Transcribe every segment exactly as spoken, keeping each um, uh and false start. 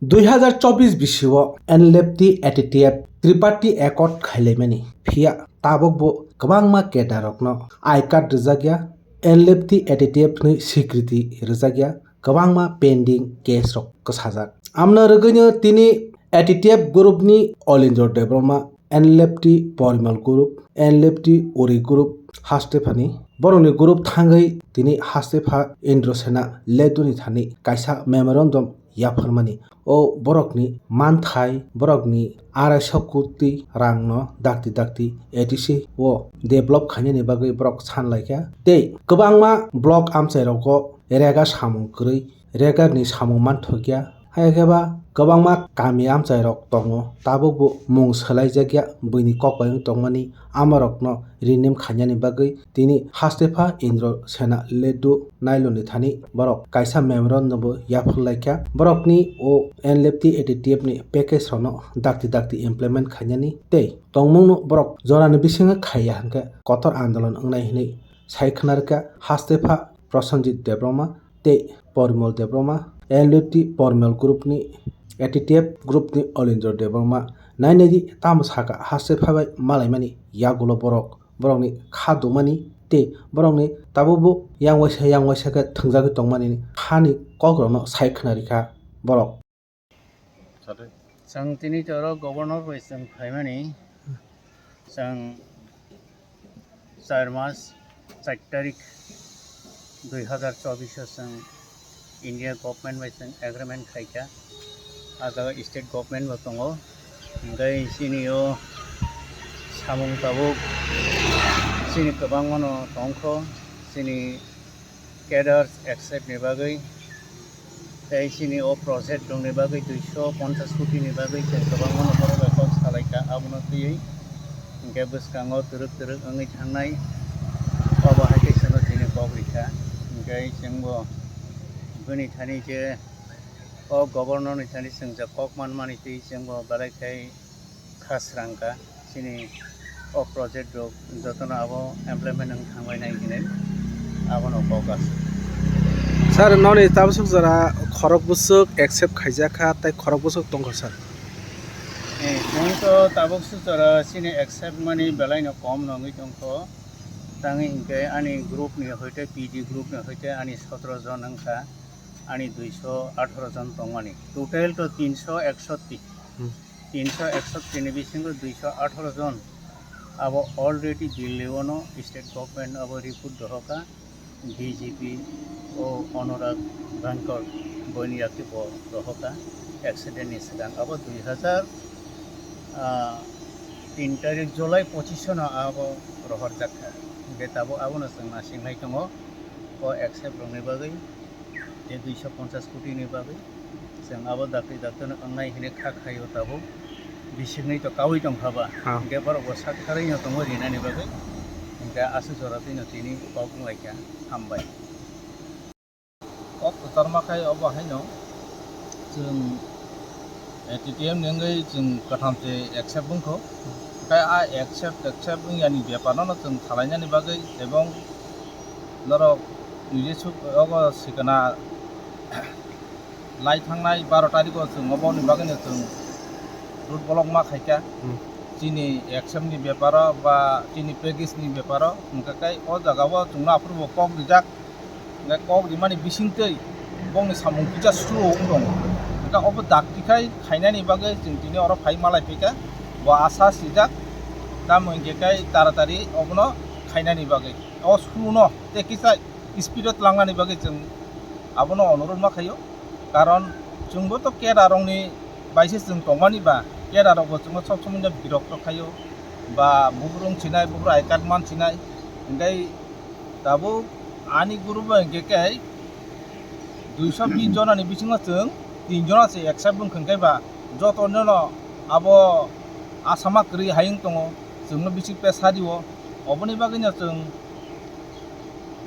Dui hazar chobbish bisio N L F T A T T F triparty accord khailaimani, phiya tabukbo kwbangma cadre rokno I card rwjakya, N L F T A T T F ni swikriti rwjakya, kwbangma pending case rok kwsajak. Amno rwgwino tini A T T F group ni Olindro Debbarma, N L F T Porimal group, N L F T Uri group haste phani, borokni group thangwi tini haste pha Indro Sena Leduni thani kaisa memorandum yapharmani. O borokni manthai, borokni arai so koti rangno dakti dakti A T C o develop khainani bagwi borok san laikha. Tei kwbangma block amchai rogo rega samung kwrwi, rega ni samung manthokya. Hai khe ba kwbangma kami amchai rok tongo, tabukbo mung swlaijakya, buini kok bai wng tongmani, amorokno rename khainani bagwi tini haste pha Indro Sena Ledu Nailoni thani borok kaisa memorandum bo yaphar laikha. Borokni o N L F T A T T F ni package rokno dakti dakti implement khainani tei tongmungno borok jorani bisingo khaiya hwnkhe kotor andolon wngnai hinwi sai khwnarwkha haste pha Prosenjit Debbarma tei Porimal Debbarma, N L F T Porimal group ni A T T F group ni Olindro Debbarma. Nainai di tamo saka haste pha bai malaimani yagulo borok, borokni kha dumani tei borokni tabukbo yang waisa yang waisa khe thwngjagwi tongmani hani kokrokno sai khwnarikha borok. Chwng tini toro governor bai chwng phaimani, chwng char mas char tarik dui hazar chobbish o chwng India government bai chwng agreement khaikha, ah jaga state government bo tongo, hwnkhe chini o samung tabuk chini kwbangmano tongkho, chini cadres accept ni bagwi tei chini o project rokni bagwi duiso ponchash koti ni bagwi chwng kwbangma nokharok bai kok salaikha, abono twiwi hinkhe bwskango twrwk twrwk wngwi thangnai. Obo hai khe chwngno tini kok rikha, hinkhe chwngbo bini thani je o governor ni thani chwng je kok manmani twi chwngbo belai khai kha srang kha, chini o project rok jotono abo implement wng thangbai nai hinwi abono kok aswk. Sir, noni tabuk jora khorok bwswk accept khaijak kha tei khorok bwswk tongkha, sir? Eh, chwng to tabuk suk jora chini accept mani belai no kom no wngwi tongkho. Tangwi hinkhe ani group ni hoite P D group ni hoite ani sotro jon wngkha, ani duiso atharo jon tongmani. Total to tinso eksotti. Hmm. Tinso eksotti ni bisingo duiso atharo jon abo already Delhi ono state government abo report dohoka, D G P o Anurag Dhankar boini yakti bo dohoka accident ni swkang abo dui hazar, ah, tin tarik July pochisno abo rohorjak kha. Hinkhe tabuk abono chwng nasinglai tongo o accept rokni bagwi. Tei duiso ponchash koti ni bagwi chwng abo dakti dakti no wngnai hinwi kha khaio tabuk. Bisiknwi to kaui tongkha ba. Ha. Hinkhe borok bo sak tharwi no tongo rinani bagwi. Hinkhe aswk jora twi no tini kok wng lai kha. Hambai. Kok kwcharma khai obo haino chwng A T T F ni wngwi chwng kwtham se accept wngkho. Tei a accept, accept wngyani bepar no chwng salainani bagwi ebong norok niji suk ogo sikana lai thangnai baro tarikh o chwng oboni bagwino chwng road block ma khaikha. Hmm. Chini accept ni beparo ba chini package ni beparo hwnkha khe o jaga o chwngno aphuru bo kok rijak. Hwnkhe kok rimani bisingtwi bongni samung kisa slow wng tongo. Hwnkhe obo dakti khai khainani bagwi chwng tini oro phai malai phikha. Bo asa sijak, tamo hinkhe khai taratari obono khainani bagwi. O slow no tei kisa speed o twlangnani bagwi chwng abono onurodh ma khaio. Karon chwngbo to keda rokni baise chwng tongmani ba, keda rokbo chwngno sob somoi no birokto khaio ba buphuru wng sinai, buphuru I card man sinai. Hinkhe tabuk ani group o hinkhe khe duiso bish jona ni bisingo chwng tin jona se accept wng kha, hinkhe ba joto no no abo asama kwrwi hai wng tongo, chwngno bisi pesa rio. Oboni bagwi no chwng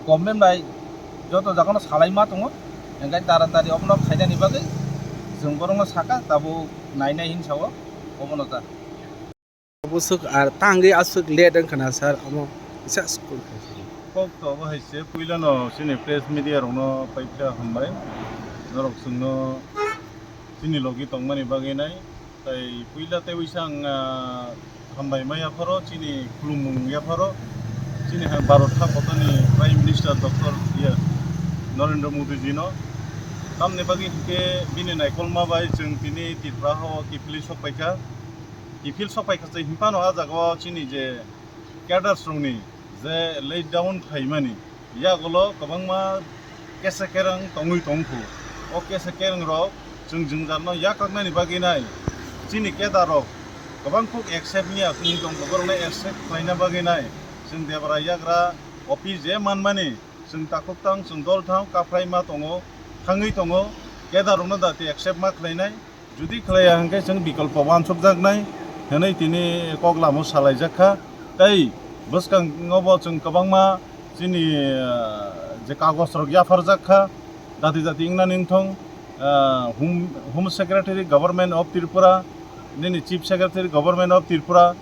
government bai joto jaga no salai ma tongo, hinkhe taratari obono khainani bagwi chwng borokno sakha, tabuk nainai hin sao obono ta. Bwswk ar tangwi aswk late wngkha na sir, omo kisa school. Kok to obo hai se, puilano chini press media rokno paipra hambai. Norok chwngno Chini logi tongmani bagwi nai. Tai puila tei wisa ang, ah, hambai ma yapharo, chini khulumung yapharo, chini ha Bharat ha kotoni Prime Minister Doctor, iya, Narendra Modi ji no. Tamni bagwi hinkhe bini naikolma bai chwng tini Tripura ha o kiphilwi sok paikha. Kiphil sok paikha se hinphano ah jaga o chini je cadres rokni je let down khlaimani, yagulo kwbangma kesa kerang tongwi tongkhu. O kesa kerang rok chwng jwngjalno yakaknani bagwi nai, chini cadre rok kwbang kuk accept wngya wngwi tongkhu, borokno accept khlaina bagwi nai chwng debra yagra office je manmani chwng takhuk tang, chwng dol thang, kaphrai ma tongo, thangwi tongo, cadre rokno dati accept ma khlainai. Jodi khlaiya hwnkhe chwng bikolpo uansukjaknai hwnwi tini kok lama salaijak kha. Tei bwskango bo chwng kwbangma chini, ah, je kagoj rok yapharjak kha, dati dati wngnani wngthong, ah, Home, Home Secretary Government of Tripura, nini Chief Secretary Government of Tripura,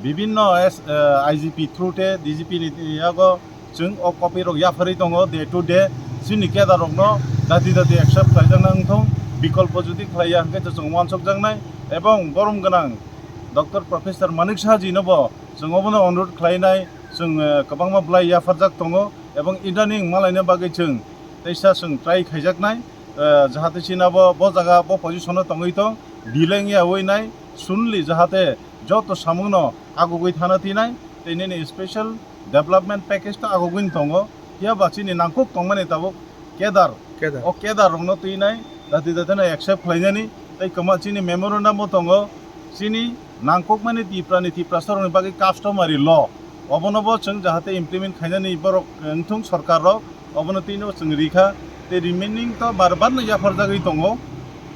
bibinno S-, eh, I G P through te D G P ni yago chwng o copy rok yapharwi tongo day to day. Chini cadre rokno dati dati accept khlaijakna wngthong, bikolpo jodi khlaiya hwnkhe chwng uansukjaknai, ebong borom gwnang Doctor Professor Manik Saha ji no bo chwng obono onurodh khlainai, chwng, eh, kwbangma bwlai yapharjak tongo, ebong idaning malaina bagwi chwng teisa chwng try khaijaknai, eh, jahate chini abo bo jaga bo position o tongwi tong, delay wngya ui nai, sunli jahate joto samungno agugwi thana tinai, tei nini special development package to agugwini tongo, phiyaba chini nangkuk tongmani tabuk cadre, cadre. O cadre rokno twinai, dati dati no accept khlainani, tei kwma chini memorandum o tongo, chini nangkukmani Tripura ni Tiprasa rokni bagwi customary law, obono bo chwng jahate implement khainani borok wngthung sorkar rok, obono twino chwng rikha, tei remaining to bar bar no yapharjagwi tongo,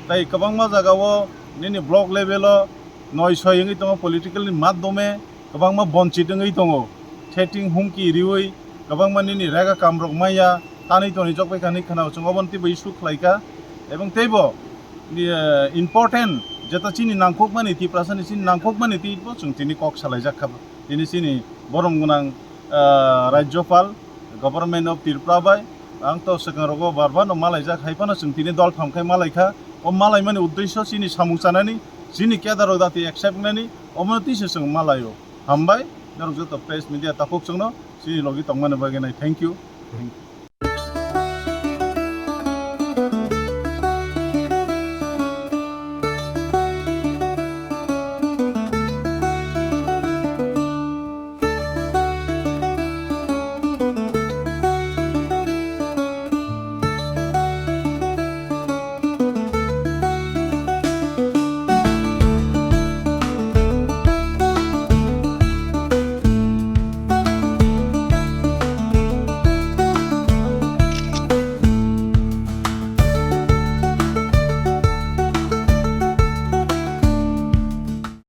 tei kwbangma jaga o nini block level o noi soi wngwi tongo political ni madhyome, kwbangma bonchit wngwi tongo, threatening humki riwi kwbangma nini rega kam rok maya tanwi toni jokbai kha hinwi khwnao chwng obono teibo issue khlaikha, ebong teibo, eh, important jeta chini nangkukmani Tiprasani chini nangkukmani teibo chwng tini kok salaijak kha tini chini borom gwnang, ah, Rajyopal, Government of Tripura bai ang to swkang rogo bar bar no malaijak hai phano chwng tini dol tham khai malaikha, o malaimani uddesyo chini samung chanani, chini cadre rok dati accept nani, omono tisa chwng malaio. Hambai, norok joto press media takhuk chwngno chini logi tongmani bagwi nai. Thank you. Thank you.